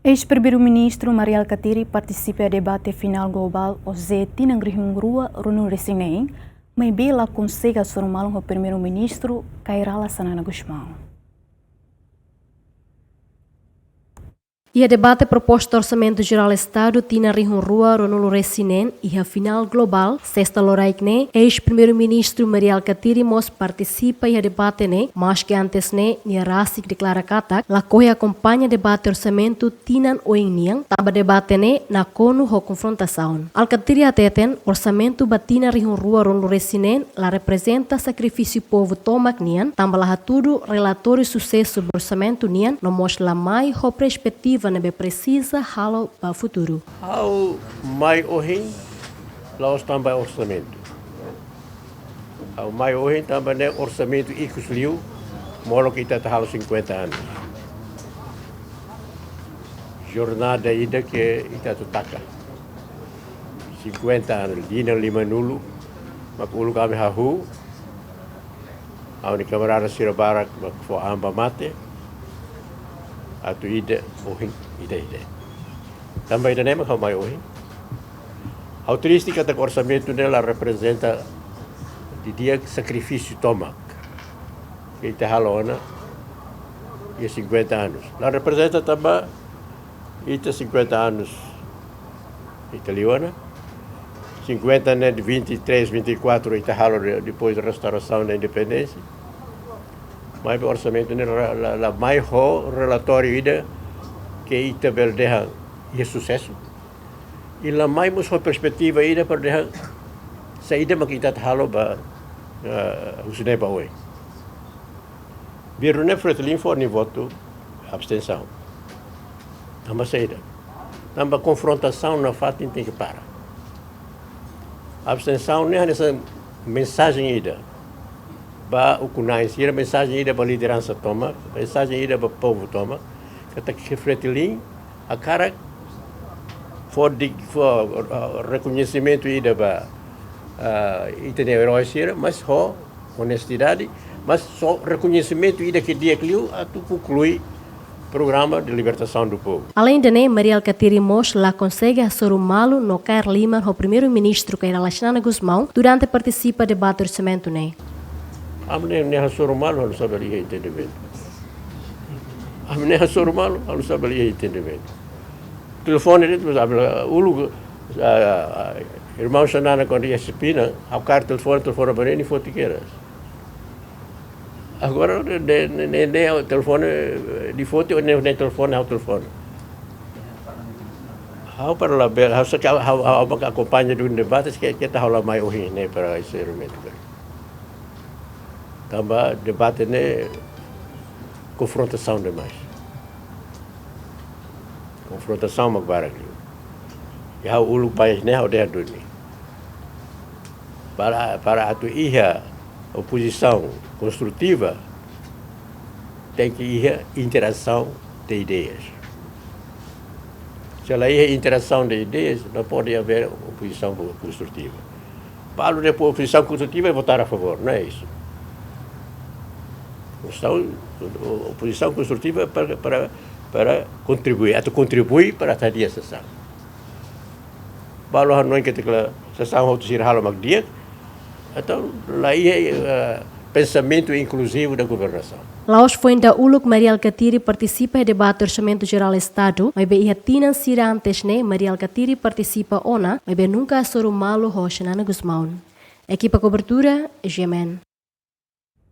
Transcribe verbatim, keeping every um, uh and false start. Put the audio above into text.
Eis-Primeiru-Ministru Mari Alkatiri partisipa iha debate finál globál OJE tinan rihun rua ruanulu resin neen, maibé la konsege hasoru malu ho Primeiru-Ministru Kay Rala Xanana Gusmão. Iha debate proposta Orsamentu Jerál Estadu tinan rihun rua ruanulu resin neen iha finál globál, sesta loraik ne'e, eis-Primeiru-Ministru Mari Alkatiri mós partisipa iha debate ne'e, maski antes ne'e nia rasik deklara katak lakohi akompaña debate orsamentu tinan oin nian, tanba debate ne'e nakonu ho konfrontasaun. Alkatiri hateten, orsamentu ba tinan rihun rua ruanulu resin neen la reprezenta sakrifísiu povu tomak nian, tanba la hatudu relatóriu susesu ba orsamentu nian, no mós la mai ho perspetiva ne'ebé presiza halo ba futuru. Ha'u mai ohin, la'ós tanba orsamentu. Ha'u mai ohin tanba ne'e orsamentu ikus liu, molok ita atu halo cinquenta anos. Jornada ida ke ita atu taka. Cinquenta anos, tinan limanulu, mak uluk ami hahú, ha'u-nia kamarada sira barak mak fó an ba mate, atu ida ohin, ida ida. Tanba ida-ne'e mak ha'u mai ohin. Ha'u triste katak orsamentu ne'e la reprezenta didi'ak sakrifísiu tomak ke ita halo ona iha cinquenta anos. La reprezenta tanba ita cinquenta anos ita liu ona. Cinquenta ne'e de vinte e três, vinte e quatro ita halo de, depois da restauração da independência. Maibé orsamentu ne'e la, la, la mai ho relatóriu ida ke ita bele dehan iha susesu. I la mai mós ho perspetiva ida para dehan saida mak ita atu halo ba, eh, husi ne'e ba oin. Biru ne'e Fretilin fó nia votu abstensaun. Tanba saida? Tanba konfrontasaun nafatin tenke para. Abstensaun ne'e hanesan mensajen ida ba ukun-na'in sira, mensajen ida ba lideransa tomak, mensajen ida ba povu tomak, katak Fretilin hakarak fó di, fó, uh, rekoñesimentu ida ba, uh, ita-nia erói sira, mas ho onestidade, mas só rekoñesimentu ida ke di'ak liu atu konklui programa de libertação do povo. Além de ne'e, Mari Alkatiri mós la konsege hasoru malu no kaer liman ho Primeiru-Ministru Kay Rala Xanana Gusmão durante partisipa debate orsamentu ne'e. Ami ne'e, ne'e hasoru malu, ha'u la sabe iha entendimentu. Ami ne'e hasoru malu, ha'u la sabe iha entendimentu. Telefone de'it, mas ami la, uluk, ah, ah, irmaun Xanana kuandu iha Sipina, ha'u kaer telefone, telefone ba nia, nia foti kedas. Agora ne'e, ne'e, ne'e, ne'e telefone, eh, nia foti, ne'e, ne'e telefone, ha'u telefone. Ha'u para labele, ha'u sei ke, ha'u, ha'u, ha'u akompaña duni debate, sei ke, keta ha'u la mai ohin ne'e para esse elemento. Tanba debate ne'e konfrontasaun demais. Konfrontasaun mak barak liu. I ha'u uluk ba ne'e ha'u dehan duni. Para, para atu iha opozisaun konstrutiva, tenke iha interasaun de ideias. Se la iha interasaun de ideias, não pode haver opozisaun konstrutiva. Balu dehan opozisaun konstrutiva é votar a favor, não é isso. Então, opozisaun konstrutiva é para, para, para kontribui, atu kontribui para atu hadi'a sesaun. Balu hanoin katak sesaun hotu sira halo mak di'ak, entaun la iha, eh, pensamentu inkluzivu da governasaun. La'ós foin dahuluk Mari Alkatiri partisipa iha debate Orsamentu Jerál Estadu, maibé iha tinan sira antes ne'e Mari Alkatiri partisipa ona, maibé nunka hasoru malu ho Xanana Gusmão. Ekipa kobertura, G M N.